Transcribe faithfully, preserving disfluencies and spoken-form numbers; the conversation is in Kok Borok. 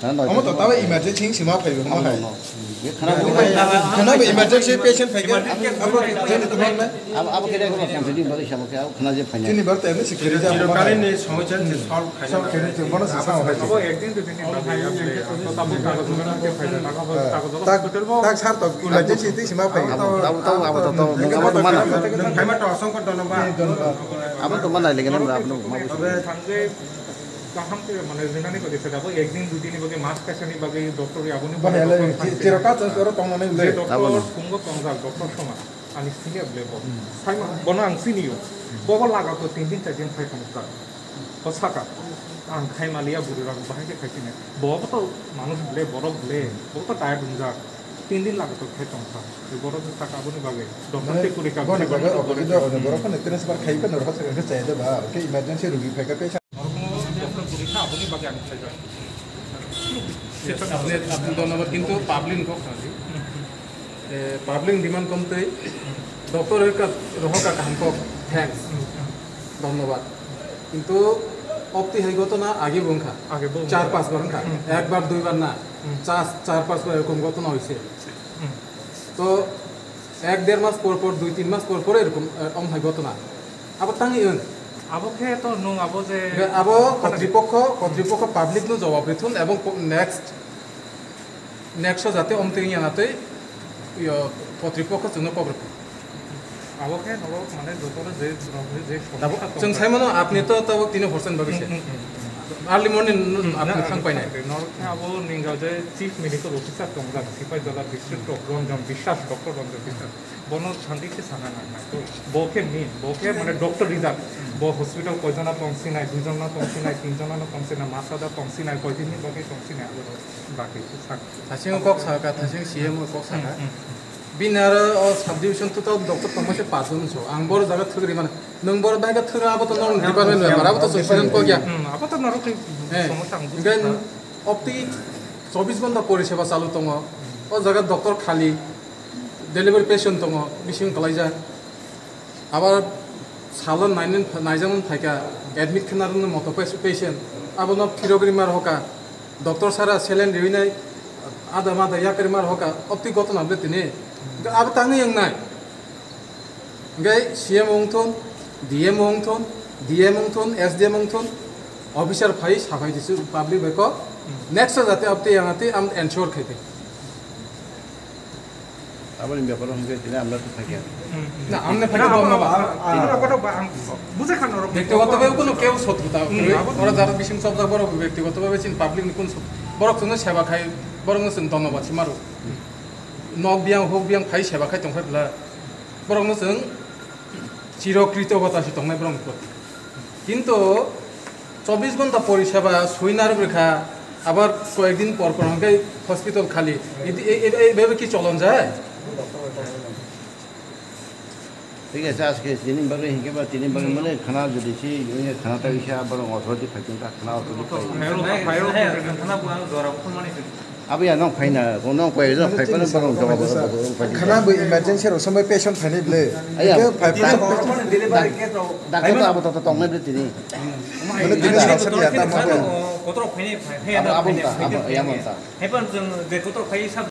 Khana doi Omo to tabo emergency sima phaibo, omo hai. Khana bo emergency patient phai khe, abo jeni tongma. Abo, abo khe dai ko kan tini bari sabo khe, abo khana je phai. Tini bar to emni sikiri ja. Chirokalin ni somosa se solve khai. Solve khai je, bono se sa hai. Abo ekdin dui din ni bagwi abo le, to tabo kagoj jogor khe phai, kagoj jogor, kagoj jogor. Tak, hospital bo tak sar to emergency tei sima phai. Abo, abo to, abo to, to, abo to mana. Nwng phaima to asongkho dhonnobad. Abo to mana legen na, abo no ma. Kaham khe mane rinani bagwi se abo ekdin dui din ni bagwi mask kaisani bagwi doctor aboni Bahai bagwi ale doctor je, thanse. Jerok kacha oro tongnani je le. Doctor Abono. Phungo tongjak doctor soma. Ani senior le bo. Hmm. Saima bono ang sini o. Bobo laga to tin din char din khai tongsa. O saka. Ang khai maliya buri rok bahai khe khai sini. Bobo to manush le borok le. Bobo to diet wngjak. Tin din laga to khai tongsa. Borok je saka aboni bagwi. Doctor te kuri ka Boni bagwi obo je do, borok phone transfer khai ka norok sa ka chai de ba. Ke emergency rugi phai ka patient. Norok no doctor kuri kha, aboni bagwi ang khaijak. আপনি, আপনি ধন্যবাদ, কিন্তু পাবলিক কম খালি। এ, public demand কমতেই ডক্টর এর কা-, রহকা কাম কম, থ্যাঙ্কস। ধন্যবাদ। কিন্তু অপ্তি হাই ঘটনা আগে বংখা। আগে বংখা। চার পাঁচ বার বংখা। হুম। একবার দুইবার না। হুম। চার, চার পাঁচ বার এরকম ঘটনা হয়েছে। হুম। তো এক দেড় মাস পর পর, দুই তিন মাস পর পর এরকম, আহ, অমহাই ঘটনা। আবার তাঙ্গি on. Abo khe to nwng abo je Ga-, abo kotripokho, kotripokho public no jawab rithun ebong po-, next, next o jate omtwi wngya natwi, yo, kotripokho chwngno kok rwkha. Abo khe norok mane jotono je, je Abo somsa. Chwng saimano apni to tabuk tini horsen bagwi se. Hmm, hmm, hmm, hmm. Early morning no Hmm, apni na, thang painai. Norok khe abo ninga je chief medical officer tongjak, Sipaijala district of Ranjan Biswas, Doctor Ranjan Biswas. Bono santi khe sana nangnai. Bo khe main, bo khe mane doctor rijak. Bo hospital koijona tong sinai, duijona tong sinai, tinjona no tong sinai, masada tong sinai, koidin ni bagwi tong sinai, abo bagwi khe sak. Thasing kok saka, thasing C M o kok saka. Hmm, hmm, hmm. Bini aro o subdivision total doctor tongma se paanch jon so. Ang boro jaga thwgri mano. Nwng boro bai khe thwgra abo to norok department member, abo to so student kok ya. Hmm, abo to norok ni Eh, somosya ang buji then kha. Opti chobbish ghonta poriseba chalu tongo. O jaga doctor khali, delivery patient tongo, bising kalaijak. Abar salo nainani, naijaknani phaikha, admit khna rwna moto pes-, patient. Abono phirogwi mar hoka. Doctor sara saline riwinai, ada mada yakari mar hoka, opti gotona bwle tini. Hwnkhe abo tangwi wngnai. Hwnkhe C M wngthun, D M wngthun, D M wngthun, S D M wngthun, officer phai saphai disu public bai kok. Next o jate opti yang ati am ensure khai di. Aboni beparo hwnkhe tini amra to thakya. Hmm, hmm. Na, amne Na, phai abo, bomba abo, ba. Abo, abo, abo, ang bujai kha norok. Bektigoto bhabe kono keu sotruta Hmm, kwrwi. Abo Ora jara bising chopjak borok bektigoto bhabe chin public ni kun sot-, borok chwngno seba khai, borokno chwng dhonnobad se maro. Nok biyang hok biyang phai seba khai tongphai bwla. Borokno chwng chiro kritogota se tongnai borokni proti. Kintu chobbish ghonta poriseba sui narwk rwkha, abar koyekdin por por hwnkhe hospital khali. Edi, e, e, e, bebe ki cholon jai? Thik ache, ajke tini bagwi hinkhe ba tini bagwi mane khana jodi si, khana ta kisa borok authority phai tong ta, khana authority phai. Abo ya nong phaina, nong koi jok phai pano borok jawab borok phai. Khana bo emergency rok somoi patient phainai ble. Aya. Hwnkhe phai Dak-, dak-, doctor abo to tongnai ble tini. Mane tini salsa ya ta mo. Kotor phainai, phai, phai, Abo, abo phai, ta, phai, abo, phai, ya mo ta. Hai pan jeng je kotor phai sab